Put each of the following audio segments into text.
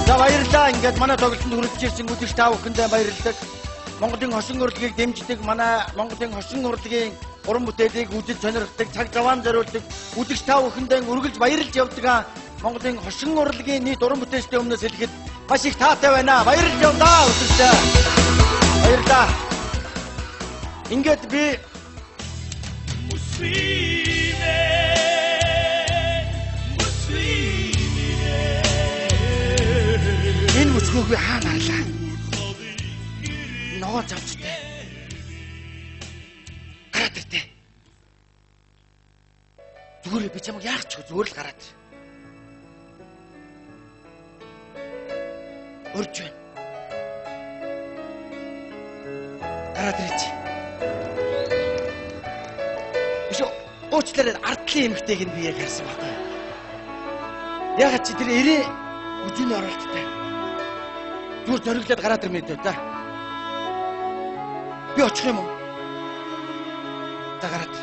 За баярлалаа. Ингээд манай тоглолтод хүрэлцэж ирсэн үзэгч та бүхэндээ баярлалаа. Монголын хошин урлагийг дэмждэг, манай Монголын хошин урлагийн уран бүтээлийг үзэж сонирхдаг, цаг заваан зориулдаг үзэгч та бүхэндээ үргэлж баярлж явдаг. Монголын хошин урлагийн нийт уран бүтээлчдийн өмнөөс хэлэхэд маш их таатай байна. Баярлж явлаа үзэгч. Баярлалаа. Ингээд би энэ бүсгүйг би хаана харлаа? Ногоон завчтай. Гараад иртээ. Зүгээр би чамайг яах ч зүгээр л гараад ир. Урьж байна. Гараад ирээч. Биш уучлаарай, ардлын эмэгтэйг нь би яг харсан байхгүй юу? Ягаад чи тэр эрээ үжиний оролттой. Зүгээр зориглоод гараад ирмээ дээ да. Би очих юм уу? За гараад.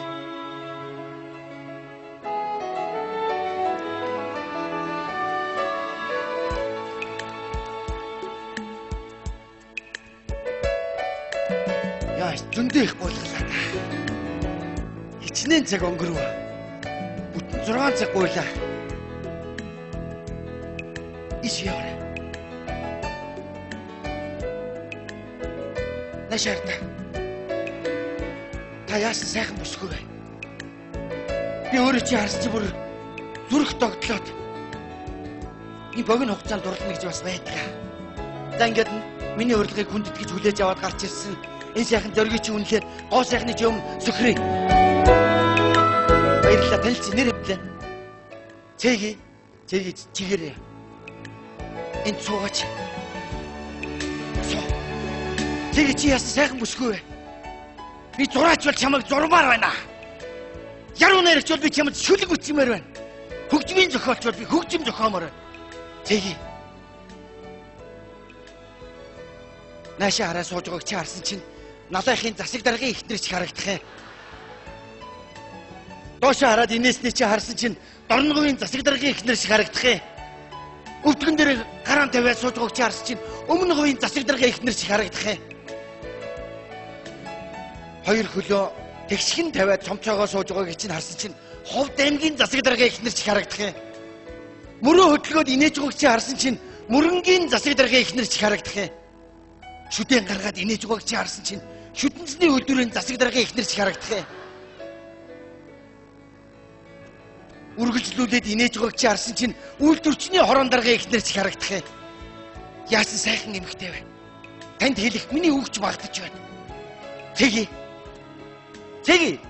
Яа, зөндөө их гуйлгалаа та. Хичнээн цаг өнгөрөв. Бүтэн 6 цаг гуйлаа. Иш яваарай. Нашаарта. Та яасан сайхан бүсгүй вэ? Би өөрөө чи харсан чи бүр зүрх догтлоод. Энэ богино хугацаанд дурлана гэж бас байдаг. За ингээд миний урилгыг хүндэтгэж хүлээж аваад гарч ирсэн. Энэ сайхан зоригийг чи үнэлээд гоо сайхны чи өмнө сөхрий. Баярлалаа, танилцсан нэр хэвлээ. Цэги, цэги чигээрээ. Энд суугаач. Цэги чи яасан сайхан бүсгүй вэ? Би зураач бол чамайг зурмаар байна. Яруу найрагч бол би чамд шүлэг үтсмээр байна. Хөгжмийн зохиолч бол би хөгжим зохиомоор байна. Цэги. Наашаа хараа сууж байгааг чи харсан чинь налайхын засаг даргын эхнэр ч харагдах юм. Доошоо хараад инээсний чи харсан чинь Дорноговын засаг даргын эхнэр шиг харагдах юм. Өвдгөн дээр гараан тавиад сууж байгааг чи харсан чинь өмнө говийн засаг даргын эхнэр шиг харагдах юм. Хоёр хөлөө тэгшхэн тавиад цомцоогоо сууж байгааг чинь харсан чинь Ховд аймгийн засаг даргын эхнэр шиг харагдах юм. Мөрөө хөдөлгөөд инээж байгааг чи харсан чинь мөрөнгийн засаг даргын эхнэр шиг харагдах юм. Шүдэн гаргаад инээж байгааг чи харсан чинь шүдэнцний үйлдвэрийн засаг даргын эхнэр шиг харагдах юм. Үргэлжлүүлээд инээж байгааг чи харсан чинь үйлдвэрчний хорон даргын эхнэр шиг харагдах юм. Яасан сайхан эмэгтэй вэ? Танд хэлэх миний үг ч магдаж байна. Цэги. Цэги.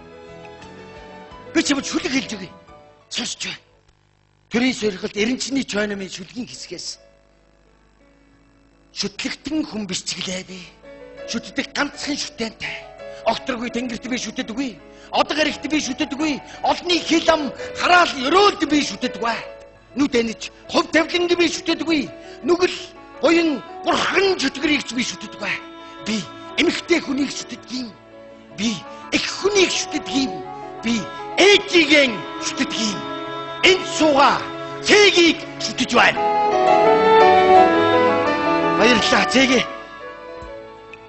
Би чамд шүлэг хэлж өгье. Сонсч бай. Төрийн сорилт эренчний чойномын шүлгийн хэсгээс шүтлэгтэн хүн биш чиглээ би. Шүтдэг ганцхан шүтэнтэй. Огторгүй тэнгэрт би шүтдэггүй. Одог эрэгт би шүтдэггүй. Олны хил ам хараал өрөөлд би шүтдэггүй. Нүд энэж хувь тавиланг би шүтдэггүй. Нүгэл буян бурхан чөтгөрийг ч би шүтдэггүй. Би эмэгтэй хүнийг шүтдэг юм. Би эх хүнийг шүтдэг юм. Би ээжигээ шүтдэг юм. Энд суугаа цэгийг шүтэж байна. Баярлалаа цэгээ.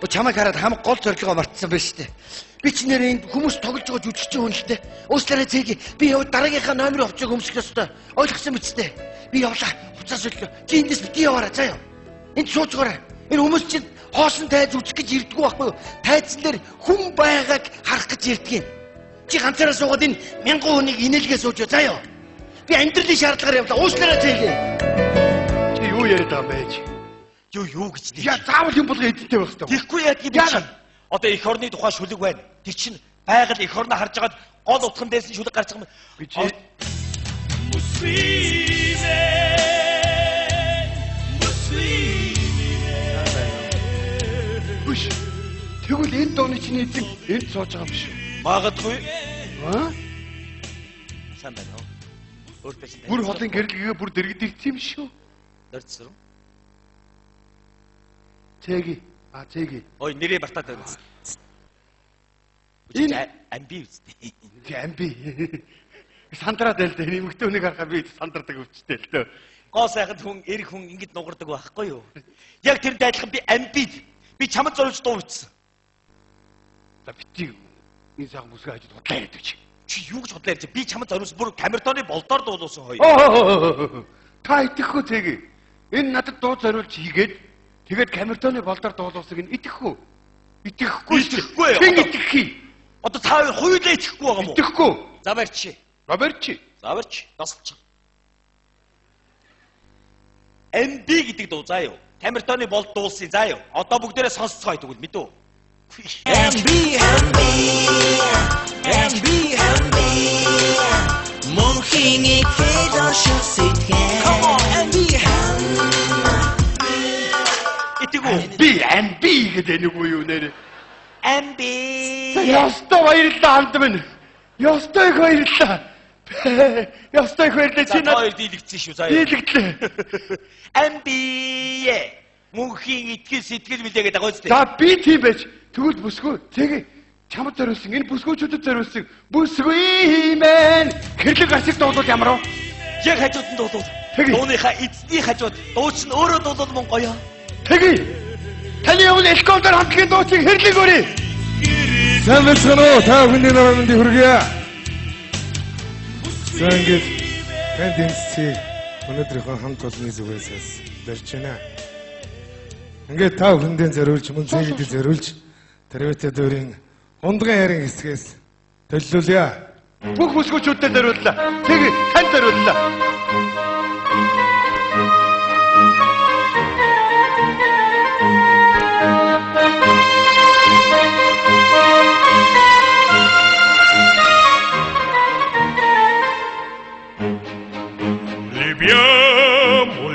Чамайг хараад хамаг гол зорилгоо мартсан байж тээ. Би ч нэр энд хүмүүс тоглож байгаа жүжигчин хүн л дээ. Уучлаарай цэгээ. Би яваад дараагийнхаа номерын хувцсыг өмсөх ёстой. Ойлгосон биз дээ. Би явлаа. Хувцас солилоо. Чи эндээс битгий яваарай заа юу. Энд сууж байгаарай. Энэ хүмүүс чинь хоосон тайз үзэх гэж ирдэггүй байхгүй юу? Тайзан дээр хүн байгааг харах гэж ирдэг юм. Чи ганцаараа суугаад энэ мянган хүнийг инээлгээ сууж заа юу. Би амьдралын шаардлагаар явлаа. Уучлаарай цэгээ. Чи юу яриад байгаа юм бэ? Юу гэж нэ? Я заавал юм болго эдэнтэй байх хэрэгтэй. Тэгэхгүй яадгийг би чинь. Одоо эх орны тухай шүлэг байна. Тэр чинь байгаль эх орноо харж агаад гол утган дээрс нь шүлэг гарч байгаа юм. Би чи Биш. Тэгвэл энэ дооны чиний эзэн энд сууж байгаа юм биш үү? Магадгүй. Аа? Сайн байна уу? Өөртөө чинь. Бүр холын гэрэлгээ бүр дэргэд ирсэн юм шүү. Дөрцсөн. Цэги. А цэги. Ой нэрээ бартаад байна. Энэ амби үстэй. Тий амби. Сандраад байл дээ. Эмэгтэй хүнийг харахаар би сандардаг өвчтэй л дөө. Гоо сайхан хүн, эр хүн ингэж нугардаг байхгүй юу? Яг тэрнтэй адилхан би амбид. Би чамд зориулж дуу бичсэн. За битгий энэ сайхан бүсгүй хажууд худлаа яриад чи. Чи юу гэж худлаа ярьж? Би чамд зориулсан бүр камертоны болдоор дуулуулсан хоёр. Та итгэхгүй цэгээ. Энэ надад дуу зориулж хийгээд тэгээд камертоны болдоор дуулуулсыг нь итгэхгүй. Итгэхгүй. Итгэхгүй. Хэн итгэх юм? Одоо та хоёр хоёулаа итгэхгүй байгаа юм уу? Итгэхгүй. За барьчих. За барьчих. За барьчих. Дасалчих. MB гэдэг дуу заа юу? Камертоны болд дуулсан заа юу? Одоо бүгдээрээ сонсцгоё тэгвэл мэдүү. MB MB MB MB Мөнхийн итгэл орших сэтгэл. Come on MB. Итгэв үү? Би MB гэдэг нэг үү юу нэрээ? MB. Ёстой баярлалаа ханд минь. Ёстой их баярлалаа. Ёстой их баярлалаа чи надад хоёр дийлэгдсэн шүү заа юу. Дийлэгдлээ. MB. Мөнхийн итгэл сэтгэл билээ гэдэг байгаа үстэй. За би тийм байж тэгвэл бүсгүй тэгээ чамд зориулсан энэ бүсгүүчүүдэд зориулсан бүсгүй химэн хэрлэг ашиг дуулвал ямар вэ? Яг хажууд нь дуулвал. Дууныхаа эзний хажууд дууч нь өөрөө дуулвал мөн гоё. Тэгье. Таны өмнө helicopter хамтлагийн дуучийг хэрлэг өрье. Сайн байцгаана уу? Та бүхэнд намайг мэндийг хүргье. За ингээд танд дэмцгийг өнөөдрийнхөө хамт олонны зүгээс зорж байна. Ингээд та бүхэндээ зориулж мөн цэгэдэд зориулж Тарвита дүүрийн хундган ярин хэсгээс төллүүлье. Бүх бүсгүүчүүдэд зориуллаа. Тэг танд зориуллаа.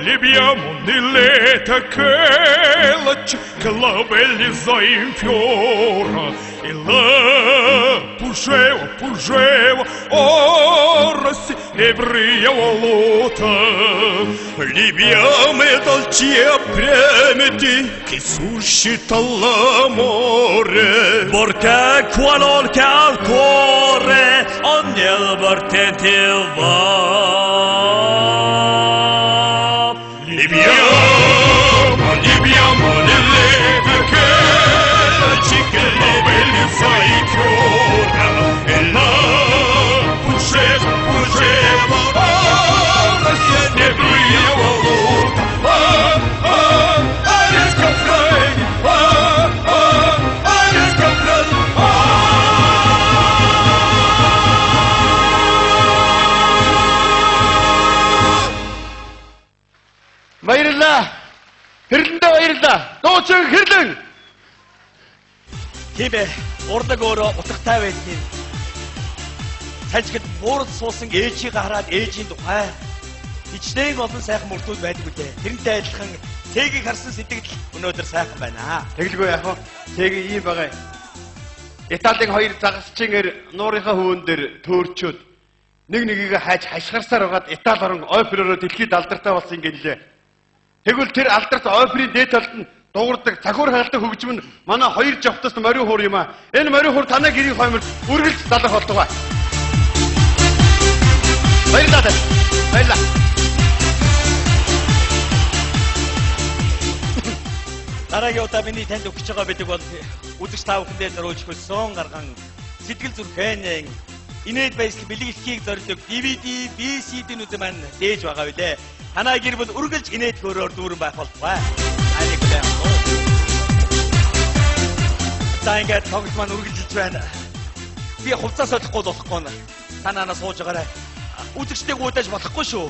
Libiamo nell'età che la clavelli in fiora e la pugeva, pugeva, ora si ebria voluta. Libiamo e dolce premiti che suscita l'amore. Perché quello che al cuore ogni partente va. Libiamo, libiamo nell'età che la ciclobellezza in fiora e la pugeva, pugeva, ora se ne brilla voluta. Ah, ah, aresca freni, ah, ah, aresca freni, ah. Баярлалаа. Хэрлэндээ баярлалаа. Дуучин хэрлэн. Тийм ээ. Урлаг өөрөө утгатай байдгийг. Цалжигд буурал суусан ээжийг хараад ээжийн тухай хичнээн олон сайхан мөртүүд байдаг үлээ. Тэрнтэй адилхан цэгийг харсан сэтгэл өнөөдөр сайхан байна. Тэгэлгүй яах вэ? Цэгийг ийм байгаа. Италийн хоёр загасчин эр нуурынхаа хөвөн дээр төөрчөөд нэг нэгийг хайж хашгирсаар байгаад Итали орон оперороо дэлхийд алдартай болсон гэнлээ. Тэгвэл тэр алдарт оперын дээд талд нь дуурдаг цахиур хаалтай хөгжим нь манай хоёр жовтос морин хуур юм аа. Энэ морин хуур танай гэрийн хойморт үргэлж залах болтугай. Баярлалаа. Баярлалаа. Дараагийн удаа миний танд өгч байгаа гэдэг бол үзэгч та бүхэндээ зориулж хөлсөн гарган сэтгэл зүрхэнэн инээд баясгал бэлгэлхийг зорилдог DVD, VCD-нүүд маань дээж байгаа билээ. Танай гэр бүл үргэлж инээд хөөрөөр дүүрэн байх болтугай. Алиг үлээ. За ингээд тоглолт маань үргэлжилж байна. Би хувцас солихгүй болохгүй нь. Та наанаа сууж байгаарай. Үзэгчдийг уудаж болохгүй шүү.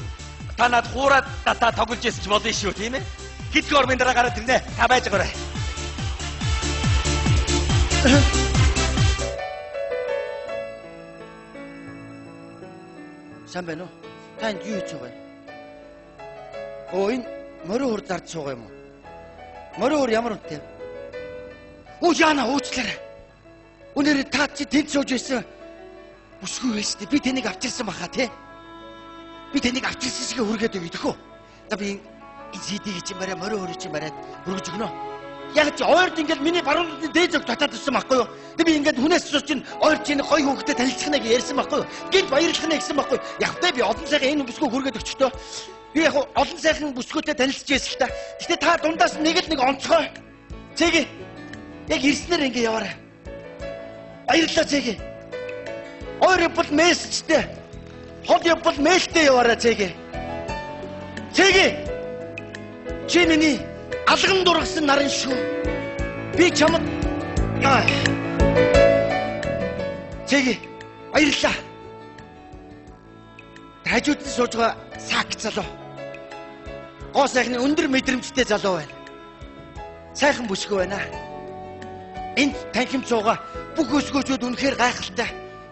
Та над хуураад татаа тоглож ирсэн ч болно шүү, тийм ээ? Хэдхэн ормын дараа гараад ирнэ. Та байж байгаарай. Сайн байна уу? Та энд юу хийж байгаа юм? Оо энэ морин хур зарж суугаа юм уу? Морин хур ямар үнэтэй? Оо яана уучлаарай. Өнөөдөр та чи тэнд сууж байсан бүсгүй байж тээ. Би таныг авчирсан баха тий. Би таныг авчирсан шиг хүргээд өгье тэхүү. За би энэ CD-г чинь барай морин хурыг чинь бариад хүргэж өгнө. Яг чи ойрд ингээд миний баруун дээд зүг татаад ирсэн байхгүй юу? Тэг би ингээд хүнээс асууж чинь ойр чинь гоё хүүхдэд танилцах нэ гэж ярьсан байхгүй юу? Гинт баярлах нэ гэсэн байхгүй юу? Яг тэ би олон сайхан энэ бүсгүй хүргээд өгчтөө. Би яг олон сайхан бүсгүйтэй танилцж байсан л та. Гэхдээ та дундаас нэг л нэг онцгой. Цэги. Яг ирснээр ингэ яваарай. Баярлалаа Цэги. Ойр явбал мессежтэй. Хол явбал мэйлтэй яваарай Цэги. Цэги. Чи миний алган дургасан нарын шүү. Би чамд Цэги баярлалаа. Хажууд нь сууж байгаа сак залуу. Гоо сайхны өндөр мэдрэмжтэй залуу байна. Сайхан бүсгүй байна. Энд танхимд суугаа бүх өсгөөчүүд үнэхээр гайхалтай.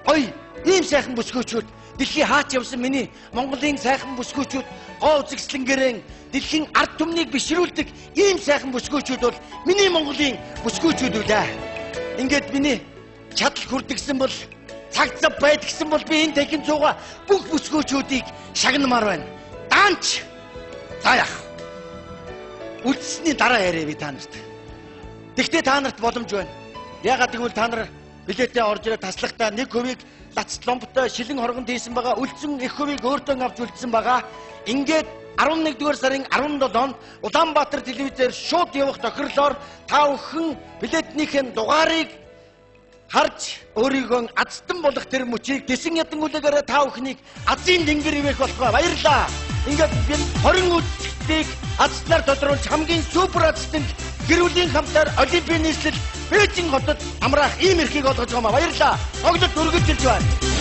Ой, ийм сайхан бүсгөөчүүд дэлхийн хаач явсан миний Монголын сайхан бүсгөөчүүд гоо үзэсгэлэнгээрэн дэлхийн ард түмнийг бишрүүлдэг ийм сайхан бүсгөөчүүд бол миний Монголын бүсгөөчүүд үлээ. Ингээд миний чадал хүрдэгсэн бол цаг зав байдгсан бол би энэ танхимд суугаа бүх бүсгөөчүүдийг шагнамаар байна. Даанч. За яах. Үлдсэний дараа яриа би та нарт. Тэгтээ та нарт боломж байна. Яагаад гэвэл та нар билетээ орж ирээ таслахдаа 1%-ийг лац ломбтой шилэн хоргонд хийсэн байгаа. Үлдсэн их хувийг өөртөө авч үлдсэн байгаа. Ингээд 11-р сарын 17-нд Улаанбаатар телевизээр шууд явах тохирлоор та бүхэн билетнийхэн дугаарыг харж өөрийгөө азтан болох тэр мөчийг тэсэн ядан үлээгээрээ та бүхнийг азийн тэнгэр ивэх болтугай. Баярлалаа. Ингээд бид 20 үзэгчдийг азтнаар тодруулж хамгийн супер азтанд гэр бүлийн хамтаар олимпийн нийслэл Бээжин хотод амраах ийм эрхийг олгож байгаа юм. Баярлалаа. Тоглолт өргөжлөж байна.